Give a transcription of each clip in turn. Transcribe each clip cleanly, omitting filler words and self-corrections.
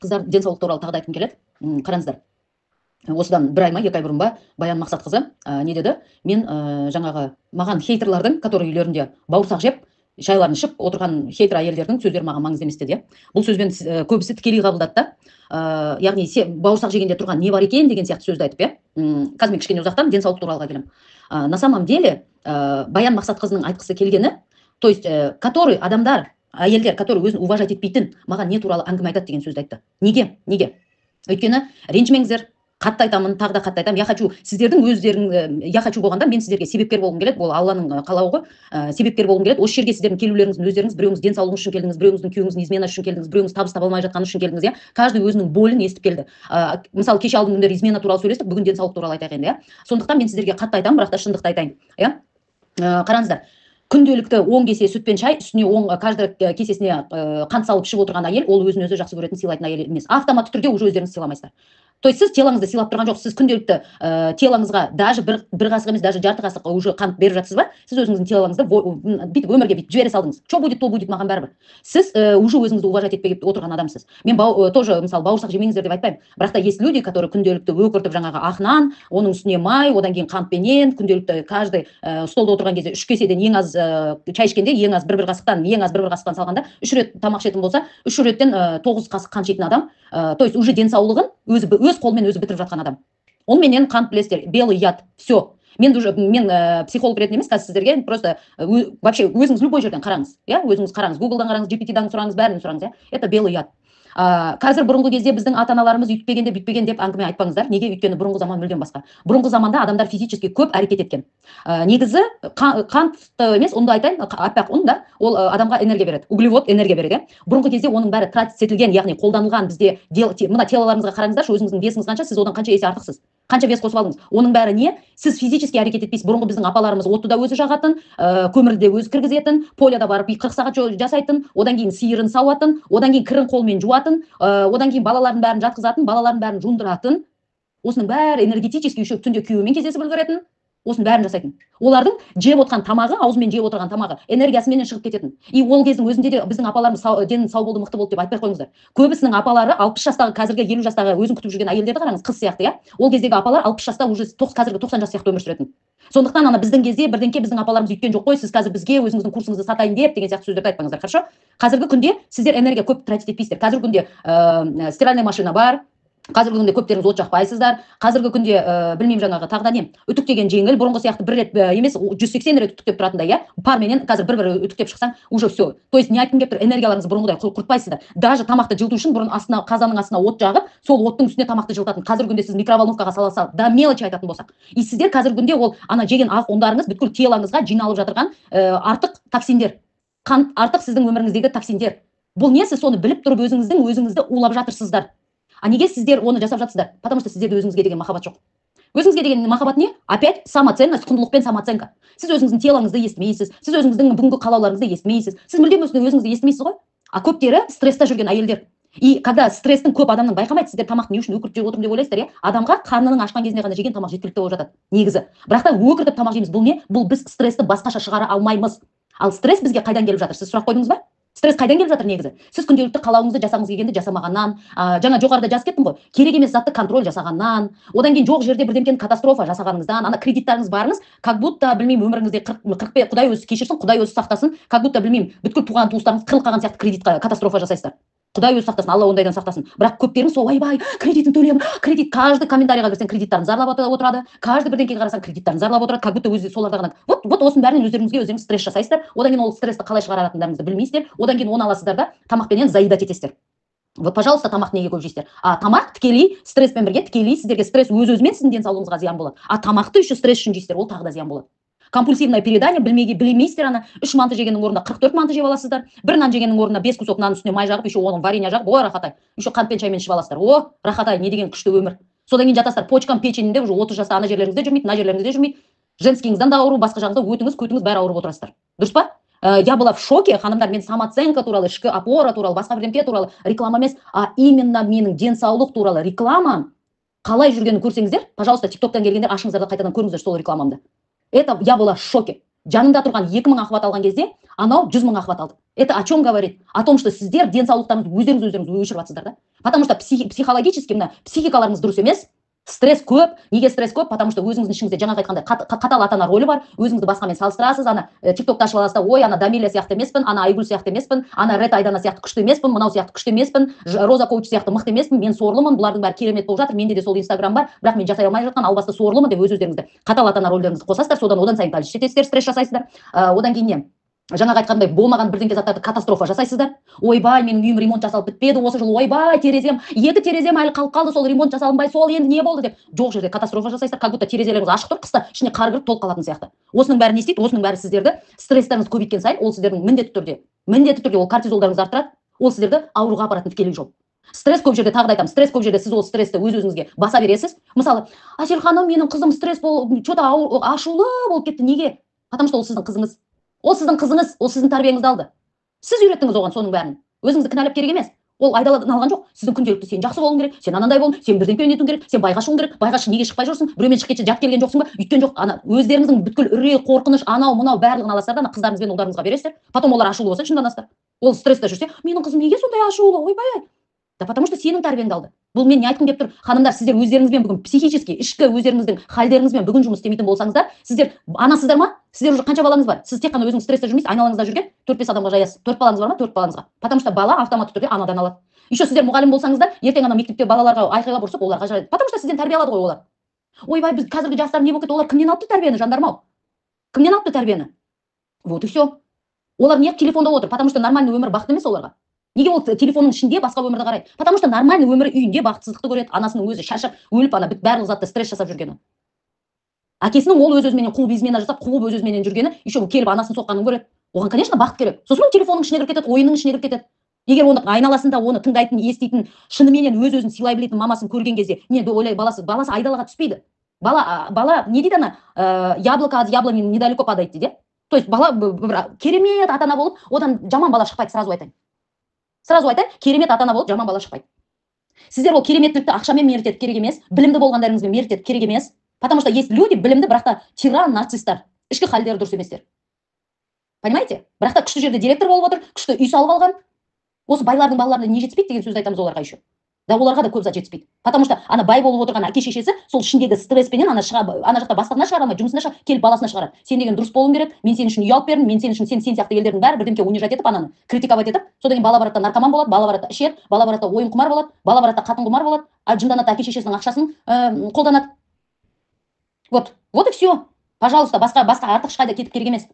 Қыздар, денсаулық туралы тағы да айтқым келеді. Қараңыздар, осыдан бір ай ма, 2 ай бұрын ба, Баян Мақсатқызы не деді? Мен жаңағы маған хейтерлардың, который үйлерінде бауырсақ жеп, шайларын ішіп отырған хейтер әйелдердің сөздері маған маңызды емес деді, иә. Бұл сөзбен көбісі тікелей қабылдады да. Яғни бауырсақ жегенде тұрған не бар екен деген сияқты сөзді айтып, иә. Қазір мен кішкене ұзақтан денсаулық туралыға келемін. На самом деле, Баян Мақсатқызының айтқысы келгені, то есть, который адамдар, әйелдер, который өзін уважать етпейтін, маған не туралы әңгіме айтады деген сөзді айтты. Неге? Неге? Өйткені ренжімеңіздер, қатты айтамын, тағы да қатты айтамын. Я хочу сіздердің өздерің, я хочу болғанда, мен сіздерге себепкер болғым келеді, ол Алланың қалауы ғой, себепкер болғым келеді. Осы жерге сіздердің келулеріңіздің өздеріңіз, біреуіңіз денсаулығыңыз үшін келдіңіз, біреуіңіздің күйеуіңіздің измена үшін келдіңіз, біреуіңіз табыс таба алмай жатқаны үшін келдіңіз, иә. Каждый өзінің болін естіп келді. Мысалы, кеше алдыңғы күндері измена туралы сөйлестік, бүгін денсаулық туралы айтайық енді, иә. Сондықтан мен сіздерге қатты айтамын, бірақ та шындықты айтайын, иә. Қараңыздар, күнделікті 10 кесе сүт пен шай, үстіне 10 каждый кесесіне қант салып ішіп отырған әйел, ол өзін өзі жақсы көретін, сыйлайтын әйел емес. Автоматты түрде уже өздеріңіз сыйламайсыздар. То есть сіз телоңызды сыйлап тұрған жоқсыз. Сіз күнделікті телоңызға даже бір қасық емес, даже жарты қасық уже қант беріп жатсыз ба, сіз өзіңіздің телоңызды бүйтіп өмірге бүйтіп жібере салдыңыз. Что будет, то будет, маған бәрібір. Сіз уже өзіңізді уважать етпей отырған адамсыз. Мен тоже, мысалы, бауырсақ жемеңіздер деп айтпаймын, бірақ та есть люди, которые күнделікті өкіртіп жаңағы ақ нан, оның үстіне май, одан кейін қантпенен, күнделікті каждый столда отырған кезде 3 кеседен ең аз шай ішкенде ең аз бір бір қасықтан, ең аз бір бір қасықтан салғанда, 3 рет тамақ ішетін болса, 3 реттен 9 қасық қант жейтін адам, то есть уже денсаулығын өзі өз қолымен өзі бітіріп жатқан адам. Ол менен қант, білесіздер, белый яд, все. Мен уже мен психолог ретінде емес, қазір сіздерге просто вообще өзіңіз любой жерден қараңыз, иә, өзіңіз қараңыз, Гуглдан қараңыз, GPT-дан сұраңыз, бәрінен сұраңыз, иә, это белый яд. Қазір бұрынғы кезде біздің ата аналарымыз үйтпеген де, бүйтпеген деп әңгіме айтпаңыздар. Неге? Өйткені бұрынғы заман мүлдем басқа. Бұрынғы заманда адамдар физически көп әрекет еткен. Негізі қантты емес, ұнды айтайын, аппақ ұн да, ол адамға энергия береді, углевод энергия береді, иә. Бұрынғы кезде оның бәрі тратить етілген, яғни қолданылған. Бізде мына телоларыңызға қараңыздаршы, өзіңіздің весіңіз қанша, сіз одан қанша есе артықсыз, қанша вес қосып алдыңыз? Оның бәрі не? Сіз физически әрекет етпейсіз. Бұрынғы біздің апаларымыз отты да өзі жағатын, көмірді де өзі кіргізетін, поляда барып 40 сағат жасайтын, одан кейін сиырын сауатын, одан кейін кірін қолмен жуатын, одан кейін балалардың бәрін жатқызатын, балалардың бәрін жуындыратын. Осының бәрі энергетически, еще түнде күйеуімен кездесіп үлгеретін, осының бәрін жасайтын. Олардың жеп отырған тамағы, аузымен жеп отырған тамағы энергиясыменен шығып кететін. И ол кездің өзінде де біздің апаларымыз дені сау болды, мықты болды деп айтпай қойыңыздар. Көбісінің апалары 60 жастағы, қазіргі 50 жастағы өзін күтіп жүрген әйелдерді қараңыз, қыз сияқты, иә. Ол кездегі апалар 60 жаста уже қазіргі 90 жас сияқты өмір сүретін. Сондықтан ана біздің кезде бірдеңке, біздің апаларымыз үйткен жоқ қой, сіз қазір бізге өзіңіздің курсыңызды сатайын деп деген сияқты сөздерді айтпаңыздар, хорошо? Қазіргі күнде сіздер энергия көп тратить етпейсіздер. Қазіргі күнде стиральная машина бар. Қазіргі күнде көптеріңіз от жақпайсыздар. Қазіргі күнде білмеймін, жаңағы тағы да не, үтіктеген жеңіл, бұрынғы сияқты бір рет емес, 180 рет үтіктеп тұратындай, иә? Парменен қазір бір-бір үтіктеп шықсаң, уже все. То есть не айтқым келіп тұр, энергияларыңызды бұрынғыдай құртпайсыздар. Даже тамақты жылыту үшін бұрын астына, қазанның астына от жағып, сол оттың үстіне тамақты жылытатын. Қазіргі күнде сіз микроволновкаға сала, до мелочи айтатын болсақ. И сіздер қазіргі күнде ол ана жеген ақ ұндарыңыз бүткіл телоңызға жиналып жатырған артық токсиндер. Қант артық сіздің өміріңіздегі токсиндер. Бұл не, сіз соны біліп тұрып өзіңіздің өзіңізді улап жатырсыздар. А неге сіздер оны жасап жатсыздар? Потому что сіздерде өзіңізге деген махаббат жоқ. Өзіңізге деген махаббат не? Опять самоценность, құндылық пен самооценка. Сіз өзіңіздің телоңызды естімейсіз, сіз өзіңіздің бүгінгі қалауларыңызды естімейсіз, сіз мүлдем өзіңізді естімейсіз ғой. А көптері стресста жүрген әйелдер. И когда стресстің көп адамның байқамайды, сіздер тамақты не үшін өкіріп жеп отырмын деп ойлайсыздар, иә? Адамға қарнының ашқан кезінде ғана жеген тамақ жеткілікті болып жатады негізі. Бірақ та өкіртіп тамақ жейміз. Бұл не? Бұл біз стрессті басқаша шығара алмаймыз. Ал стресс бізге қайдан келіп жатыр? Сіз сұрақ қойдыңыз ба? Стресс қайдан келіп жатыр негізі? Сіз күнделікті қалауыңызды жасағыңыз келгенде жасамағаннан, жаңа жоғарыда жазып кеттім ғой, керек емес затты контроль жасағаннан, одан кейін жоқ жерде бірдеңкені катастрофа жасағаныңыздан, ана кредиттарыңыз барыңыз, как будто, білмеймін, өміріңізде қырық бес, Құдай өзі кешірсін, Құдай өзі сақтасын, как будто, білмеймін, бүткіл туған туыстарыңыз қырылып қалған сияқты кредитқа катастрофа жасайсыздар. Құдай өзі сақтасын, Алла ондайдан сақтасын. Бірақ көптеріңіз сол, ойбай, кредитін төлеймін, кредит, каждый комментарийға кірсең кредиттарын зарлап отырады, каждый бірдеңкеге қарасаң кредиттарын зарлап отырады, как будто өзі соларда ғана. Вот осының бәрінен өздеріңізге өздеріңіз стресс жасайсыздар, одан кейін ол стрессті қалай шығаратындарыңызды білмейсіздер, одан кейін оны аласыздар да тамақпенен заедать етесіздер. Вот, пожалуйста, тамақ неге көп жейсіздер? А тамақ тікелей стресспен бірге, тікелей сіздерге стресс өз-өзімен сіздің денсаулығыңызға зиян болады. А тамақты еще стресс үшін жейсіздер, ол тағы да зиян болады. Компульсивное переедание, білмеге білмейсіздер, ана 3 манты жегеннің орнына 44 манты жеп аласыздар, бір нан жегеннің орнына 5 кусок нанның үстіне май жағып, еще оның варенье жағып, ой, рахатай, еще қант пен шаймен ішіп аласыздар. О, рахатай, не деген күшті өмір. Содан кейін жатасыздар, почкам, печеньде уже 30 жаста ана жерлеріңізде жүрмейді, мына жерлеріңізде жүрмейді, женскийіңізден де ауру, басқа жағыңызда өтіңіз, көтіңіз бәрі ауырып отырасыздар. Дұрыс па? Я была в шоке, ханымдар, мен самооценка туралы, ішкі опора туралы, басқа бірдеңке туралы реклама емес, а именно менің денсаулық туралы реклама қалай жүргенін көрсеңіздер, пожалуйста, ТикТоктан келгендер ашыңыздар да қайтадан көріңіздер сол рекламамды. Это я была в шоке. Жанымда тұрған 2000 охват алған кезде, анау 100 000 охват алды. Это о чем говорит? О том, что сіздер денсаулықтарыңызды өздеріңіз өздеріңіз өшіріп жатсыздар да. Потому что психологически мына психикаларыңыз дұрыс емес, стресс көп. Неге стресс көп? Потому что өзіңіздің ішіңізде, жаңағы айтқандай, қатал ата ана рөлі бар. Өзіңізді басқамен салыстырасыз. Ана Тиктокты ашып аласыз да: «Ой, ана Дамиля сияқты емеспін, ана Айгүл сияқты емеспін, ана Рет Айдана сияқты күшті емеспін, мынау сияқты күшті емеспін, Роза коуч сияқты мықты емеспін, мен сорлымын, бұлардың бәрі керемет болып жатыр, менде де сол Инстаграм бар, бірақ мен жасай алмай жатқан албасты сорлымын», — деп өз өздеріңізді қатал ата ана рөлдеріңізді қосасыздар. Содан одан сайын палить етесіздер, стресс жасайсыздар. Одан кейін не, жаңағы айтқандай, болмаған бірдеңке заттарды катастрофа жасайсыздар. «Ойбай, менің үйім ремонт жасалып бітпеді осы жылы, ойбай, терезем, екі терезем әлі қалып қалды, сол ремонт жасалынбай, сол енді не болды?» — деп жоқ жерде катастрофа жасайсыздар, как будто терезелеріңіз ашық тұр, қыста ішіне қар кіріп толып қалатын сияқты. Осының бәрі не істейді? Осының бәрі сіздерді, стресстарыңызды көбейткен сайын, ол сіздердің міндетті түрде ол кортизолдарыңызды арттырады, ол сіздерді ауруға апаратын тікелей жол. Стресс көп жерде, тағы да айтамын, стресс көп жерде, сіз ол стрессті өз өзіңізге баса бересіз. Мысалы, «Әсел ханым, менің қызым стресс болып, че то ашулы болып кетті, неге?» Потому что ол сіздің қызыңыз, ол сіздің қызыңыз, ол сіздің тәрбиеңізді алды, сіз үйреттіңіз оған соның бәрін. Өзіңізді кінәлап керек емес, ол айдаладан алған жоқ. Сіздің күнделікті «сен жақсы болуың керек, сен анандай бол, сен бірдеңке нетуің керек, сен байға шығуың керек, байға неге шықпай жүрсің, біреумен шығып кетсе, жат келген жоқсың ба, үйткен жоқ». Ана өздеріңіздің бүткіл үрей, қорқыныш, анау мынау барлығын аласыздар да, ана қыздарыңыз бен ұлдарыңызға бересіздер. Потом олар ашулы болса, жынданасыздар. Ол стрессте жүрсе: «Менің қызым неге сондай ашулы, ойбай?» Да потому что сенің тәрбиеңді алды. Бұл мен не айтқым келіп тұр, ханымдар? Сіздер өздеріңізбен бүгін психически, ішкі өздеріңіздің халдеріңізбен бүгін жұмыс істемейтін болсаңыздар, сіздер анасыздар ма? Сіздер уже қанша балаңыз бар? Сіз тек қана өзіңіз стрессте жүрмейсіз, айналаңызда жүрген төрт бес адамға жаясыз. Төрт балаңыз бар ма? Төрт балаңызға. Потому что бала автоматты түрде анадан алады. Еще сіздер мұғалім болсаңыздар, ертең ана мектепте балаларға айқайлап, ұрсып, оларға жаяды, потому что сізден тәрбие алады ғой олар. Ойбай, біз қазіргі жастар не болып кетті? Олар кімнен алыпты тәрбиені, жандарым ау, кімнен алыпты тәрбиені? Вот и все. Олар неғып телефонда отыр? Потому что нормальный өмір бақыт емес оларға. Неге ол телефонның ішінде басқа өмірді қарайды? Потому что нормальный өмірі үйінде бақытсыздықты көреді. Анасының өзі шаршап өліп, ана барлық затты стресс жасап жүргені, әкесінің ол өз өзіменен қуып, измена жасап, қуып, өз өзіменен жүргені, еще келіп анасын соққанын көреді. Оған, конечно, бақыт керек. Сосын ол телефонның ішіне кіріп кетеді, ойынның ішіне кіріп кетеді. Егер оны айналасында оны тыңдайтын, еститін, шыныменен өз өзін сыйлай білетін мамасын көрген кезде не ойлайды баласы? Баласы айдалаға түспейді. Бала не дейді ана, «яблоко от яблони недалеко падает» дейді, иә. То есть бала бір керемет ата ана болып, одан жаман бала шықпайды, сразу айтайын, сразу айтайын. Керемет ата ана болып, жаман бала шықпайды. Сіздер ол кереметтілікті ақшамен мерить етіп керек емес, білімді болғандарыңызбен мерить етіп керек емес. Потому что есть люди білімді, бірақ та тиран, нарцисстар, ішкі халдері дұрыс еместер, понимаете? Бірақ та күшті жерде директор болып отыр, күшті үй салып алған. Осы байлардың балаларына не жетіспейді деген сөзді айтамыз оларға еще да. Оларға да көп зат жетіспейді, потому что ана бай болып отырған әке шешесі сол ішіндегі стресспенен ана шыға, ана жақта бастығына шығара алмай, жұмысына шыға, келіп баласына шығарады: «Сен деген дұрыс болуың керек, мен сен үшін үй алып бердім, мен сен үшін, сен сияқты елдердің бәрі бірдеңке», унижать етіп, ананы критиковать етіп. Содан кейін бала барады да наркоман болады, бала барады да ішеді, бала барады да ойын құмар болады, бала барады да қатын құмар болады, а жынданады, әке шешесінің ақшасын қолданады. Вот, вот и все, пожалуйста. Басқа артық ешқайда кетіп керек емес.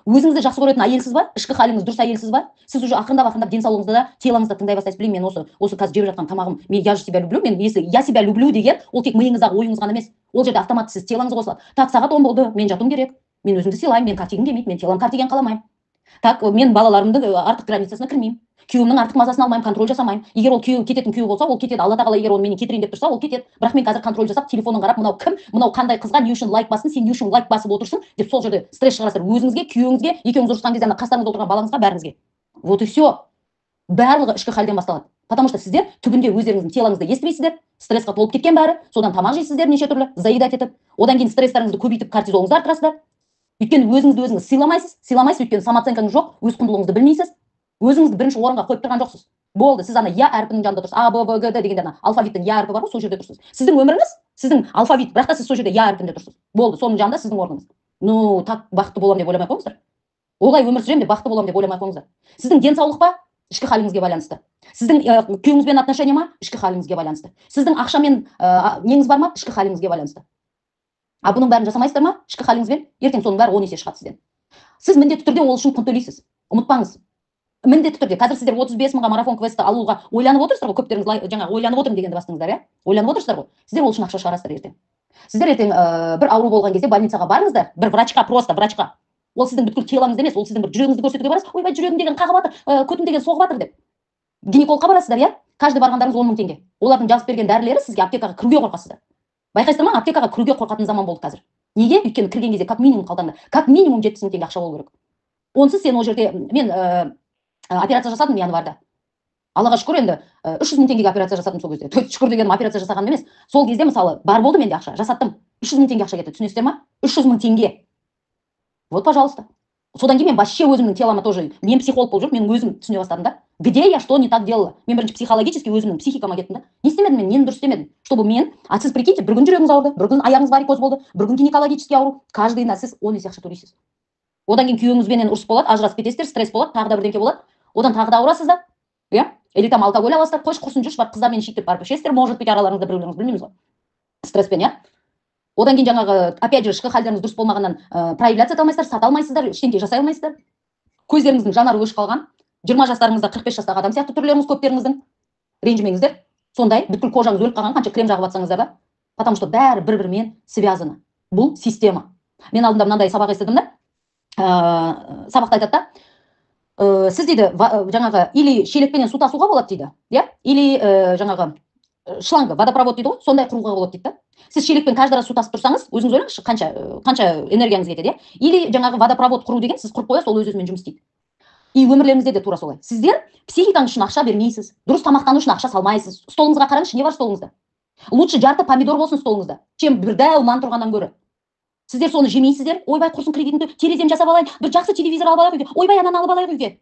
Өзіңізді жақсы көретін әйелсіз ба? Ішкі халіңіз дұрыс әйелсіз ба? Сіз уже ақырындап, ақырындап денсаулығыңызды да, тело ңызды да тыңдай бастайсыз. Блин, мен осы қазір жеп жатқан тамағым, мен, я же себя люблю. Мен, если «я себя люблю» деген, ол тек миыңыздағы ойыңыз ғана емес, ол жерде автоматты сіз тело ңыз қосылады. Так, сағат 10 болды, мен жатуым керек, мен өзімді сыйлаймын, мен қартайғым келмейді, мен тело м қартайғанын қаламаймын. Так, мен балаларымды артық границасына кірмеймін, күйеуімнің артық мазасын алмаймын, контроль жасамаймын. Егер ол күйеу кететін күйеу болса, ол кетеді. Алла тағала егер оны менен кетірейін деп тұрса, ол кетеді. Бірақ мен қазір контроль жасап, телефонын қарап, мынау кім, мынау қандай қызға, не үшін лайк бастың, сен не үшін лайк басып отырсың деп, сол жерде стресс шығарасыздар өзіңізге, күйеуіңізге, екеуіңіз ұрысқан кезде ана қастарыңызда отырған балаңызға, бәріңізге. Вот и все. Барлығы ішкі халден басталады, потому что сіздер түбінде өздеріңіздің тело ңызды естімейсіздер, стрессқа толып кеткен бәрі. Содан тамақ жейсіздер неше түрлі, заедать етіп, одан кейін стресстарыңызды көбейтіп, кортизолыңызды арттырасыздар. Өйткені өзіңізді өзіңіз сыйламайсыз, сыйламайсыз, өйткені самооценка ңыз жоқ, өз құндылығыңызды білмейсіз, өзіңізді бірінші орынға қойып тұрған жоқсыз. Болды, сіз ана я әрпінің жанында тұрсыз. А, Б, В, Г, Д дегенде ана алфавиттің я әрпі бар ғой, сол жерде тұрсыз. Сіздің өміріңіз, сіздің алфавит, бірақ та сіз сол жерде я әрпінде тұрсыз. Болды, соның жанында сіздің орныңыз. Ну так бақытты боламын деп ойламай қойыңыздар, олай өмір сүремін деп, бақытты боламын деп ойламай қойыңыздар. Сіздің денсаулық па? Ішкі халіңізге байланысты. Сіздің күйеуіңізбен отношение ма? Ішкі халіңізге байланысты. Сіздің ақшамен неңіз бар ма? Ішкі халіңізге байланысты. А бұның бәрін жасамайсыздар ма ішкі халіңізбен, ертең соның бәрі 10 есе шығады сізден. Сіз міндетті түрде ол үшін құн төлейсіз, ұмытпаңыз, міндетті түрде. Қазір сіздер 35 мыңға марафон квестті алуға ойланып отырсыздар ғой көптеріңіз, жаңағы «ойланып отырмын» дегенді бастыңыздар, иә, ойланып отырсыздар ғой. Сіздер ол үшін ақша шығарасыздар ертең. Сіздер ертең бір ауру болған кезде больницаға барыңыздар, бір врачқа, просто врачқа. Ол сіздің бүткіл тело ңызды емес, ол сіздің бір жүрегіңізді көрсетуге барасыз: «Ойбай, жүрегім деген қағып жатыр, көтім деген соғып жатыр» деп. Гинекологқа барасыздар, иә, каждый барғандарыңыз 10 000 теңге. Олардың жазып берген дәрілері, сізге аптекаға кіруге қорқасыздар. Байқайсыздар ма, аптекаға кіруге қорқатын заман болды қазір. Неге? Өйткені кірген кезде как минимум қалтаңда как минимум 70 000 теңге ақша болу керек. Онсыз сен ол жерде, мен операция жасадым январьда, Аллаға шүкір, енді 300 000 теңгеге операция жасадым сол кезде. То есть шүкір дегенім операция жасағаным емес, сол кезде мысалы бар болды менде ақша, жасаттым, 300 000 теңге ақша кетті, түсінесіздер ма? 300 000 теңге. Вот, пожалуйста. Содан кейін мен вообще өзімнің тело ма тоже, мен психолог болып жүріп, мен өзім түсіне бастадым да. Где я что не так делала? Мен бірінші психологически өзімнің психикама кеттім да. Не істемедім мен, нені дұрыс істемедім, чтобы мен? А сіз прикиньте, бір күн жүрегіңіз ауырды, бір күн аяғыңыз варикоз болды, бір күн гинекологический ауру, каждый ына сіз 10 есе ақша төлейсіз. Одан кейін күйеуіңізбенен ұрыс болады, ажырасып кетесіздер, стресс болады, тағы да бірдеңке болады, одан тағы да ауырасыз да, иә, или там алкоголь аласыздар. Қойшы, құрсын, жүрші, барып қыздармен ішейік деп барып ішесіздер. Может быть, араларыңызда біреулеріңіз, білмейміз ғой, стресспен, иә. Одан кейін жаңағы, опять же, ішкі халдеріңіз дұрыс болмағаннан проявляться ете алмайсыздар, сата алмайсыздар, ештеңе жасай алмайсыздар. Көздеріңіздің жанары өшіп қалған, 20 жастарыңызда 45 жастағы адам сияқты түрлеріңіз көптеріңіздің, ренжімеңіздер, сондай. Бүткіл кожаңыз өліп қалған, қанша крем жағып жатсаңыздар да, потому что бәрі бір бірімен связано, бұл система. Мен алдында мынандай сабақ естідім да, сабақта айтады да, сіз дейді, жаңағы, или шелекпенен су тасуға болады дейді, иә, или жаңағы шланг, водопровод дейді ғой, сондай құруға болады дейді да. Сіз шелекпен каждый раз су тасып тұрсаңыз, өзіңіз ойлаңызшы, қанша энергияңыз кетеді, иә. Или жаңағы водопровод құру деген, сіз құрып қоясыз, ол өз өзімен жұмыс істейді. И өмірлеріңізде де тура солай: сіздер психикаңыз үшін ақша бермейсіз, дұрыс тамақтану үшін ақша салмайсыз. Столыңызға қараңызшы, не бар столыңызда? Лучше жарты помидор болсын столыңызда, чем бір дәу нан тұрғаннан гөрі. Сіздер соны жемейсіздер. Ойбай, құрсын, кредитімді, тереземді жасап алайын, бір жақсы телевизор алып алайық үйге, ойбай, ананы алып алайық үйге,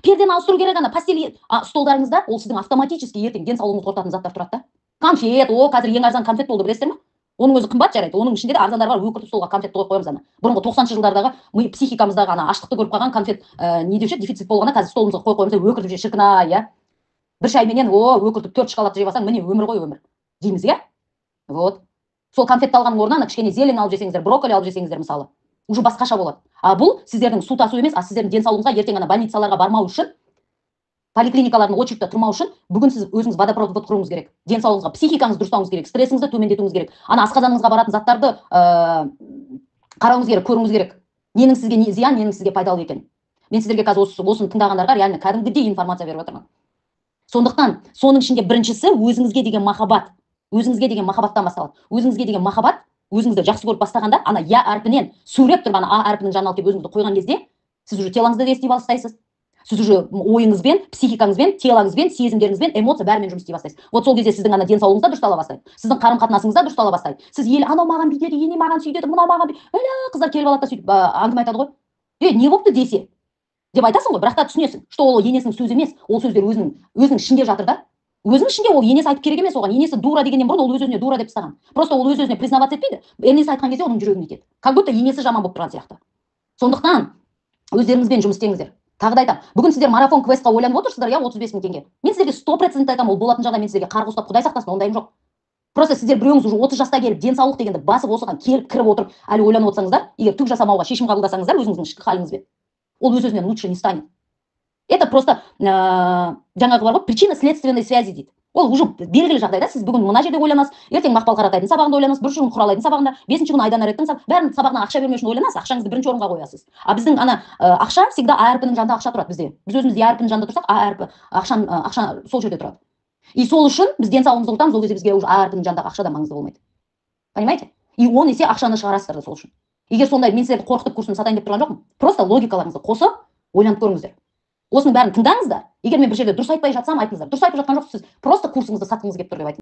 пердені ауыстыру керек, ана постель. А столдарыңызда ол сіздің автоматически ертең денсаулығыңызды құртатын заттар тұрады да. Конфет, о, қазір ең арзан конфет болды, білесіздер ма? Оның өзі қымбат, жарайды, оның ішінде де арзандары бар. Өкіртіп столға конфетті қойып қоямыз. Ана бұрынғы 90-жылдардағы ми, психикамыздағы ана аштықты көріп қалған конфет, не деуші еді, дефицит болғанда, қазір столымызға қойып қоямыз да, өкіртіп же, шіркін ай, иә, бір шайменен, о, өкіртіп төрт шоколадты жеп алсаң, міне, өмір ғой, өмір дейміз, иә. Вот сол конфетті алғанның орнына ана кішкене зелень алып жесеңіздер, брокколи алып жесеңіздер, мысалы, уже басқаша болады. А бұл сіздердің су тасу емес, а сіздердің денсаулығыңызға ертең ана больницаларға бармау үшін, поликлиникалардың очередь те тұрмау үшін бүгін сіз өзіңіз водопровод құруыңыз керек денсаулығыңызға, психикаңызды дұрыстауыңыз керек, стрессіңізді төмендетуіңіз керек, ана асқазаныңызға баратын заттарды қарауыңыз керек, көруіңіз керек, ненің сізге не зиян, ненің сізге пайдалы екенін. Мен сіздерге қазір осыны тыңдағандарға реально кәдімгідей информация беріп жатырмын. Сондықтан соның ішінде біріншісі өзіңізге деген махаббат. Өзіңізге деген махаббаттан басталады. Өзіңізге деген махаббат, өзіңізді жақсы көріп бастағанда, ана я әрпінен суреп тұрып, ана а әрпінің жанына алып келіп өзіңізді қойған кезде, сіз уже тело ңызды да ести бастайсыз, сіз уже ойыңызбен, психикаңызбен, тело ңызбен, сезімдеріңізбен, эмоция, бәрімен жұмыс істей бастайсыз. Вот сол кезде сіздің ана денсаулығыңыз да дұрыстала бастайды, сіздің қарым қатынасыңыз да дұрыстала бастайды. Сіз ел анау маған бүйтеді, ене маған сөйтеді, мынау маған, өлә, қыздар келіп алады да, сөйтіп әңгіме айтады ғой, е, не болыпты десе деп айтасың ғой, бірақ та түсінесің, что ол енесінің сөзі емес, ол сөздер өзінің ішінде жатыр да, өзінің ішінде. Ол енесі айтып керек емес оған. Енесі дура дегеннен бұрын ол өз өзіне дура деп тастаған. Просто ол өз өзіне признаваться етпейді. Енесі айтқан кезде оның жүрегіне тиеді, как будто енесі жаман болып тұрған сияқты. Сондықтан өздеріңізбен жұмыс істеңіздер. Тағы да айтамын, бүгін сіздер марафон квестқа ойланып отырсыздар, иә, 35 000 теңге. Мен сіздерге 100% айтамын, ол болатын жағдай. Мен сіздерге қарғы ұстап, құдай сақтасын, ондайым жоқ. Просто сіздер біреуіңіз уже 30 жаста келіп, денсаулық дегенді басып, осыған келіп кіріп отырып, әлі ойланып отырсаңыздар, егер түк жасамауға шешім қабылдасаңыздар өзіңіздің ішкі халіңізбен, ол өз өзінен лучше не станет. Это просто жаңағы бар ғой, причинно следственной связи дейді. Ол уже белгілі жағдайда сіз бүгін мына жерде ойланасыз, ертең Мақпал Қаратайдың сабағында ойланасыз, бірінші күні Құралайдың сабағында, бесінші күні Айдан Әреттің, бәрінің сабағына ақша бермеу үшін ойланасыз, ақшаңызды бірінші орынға қоясыз. А біздің ана ақша всегда а әрпінің жанында ақша тұрады бізде. Біз өзіміз е әрпінің жанында тұрсақ, а әрпі ақшан, ақша сол жерде тұрады. И сол үшін біз денсаулығымызды құртамыз. Ол кезде бізге уже а әрпінің жанындағы ақша да маңызды болмайды, понимаете? И 10 есе ақшаны шығарасыздар да. Сол үшін, егер сондай, мен сіздерді қорқытып, курсымды сатайын деп тұрған жоқпын. Просто логикаларыңызды қосып, ойланып көріңіздер, осының бәрін тыңдаңыздар. Егер мен бір жерде дұрыс айтпай жатсам, айтыңыздар: «Дұрыс айтып жатқан жоқсыз, сіз просто курсыңызды сатқыңыз келіп тұр», — деп айтыңыз.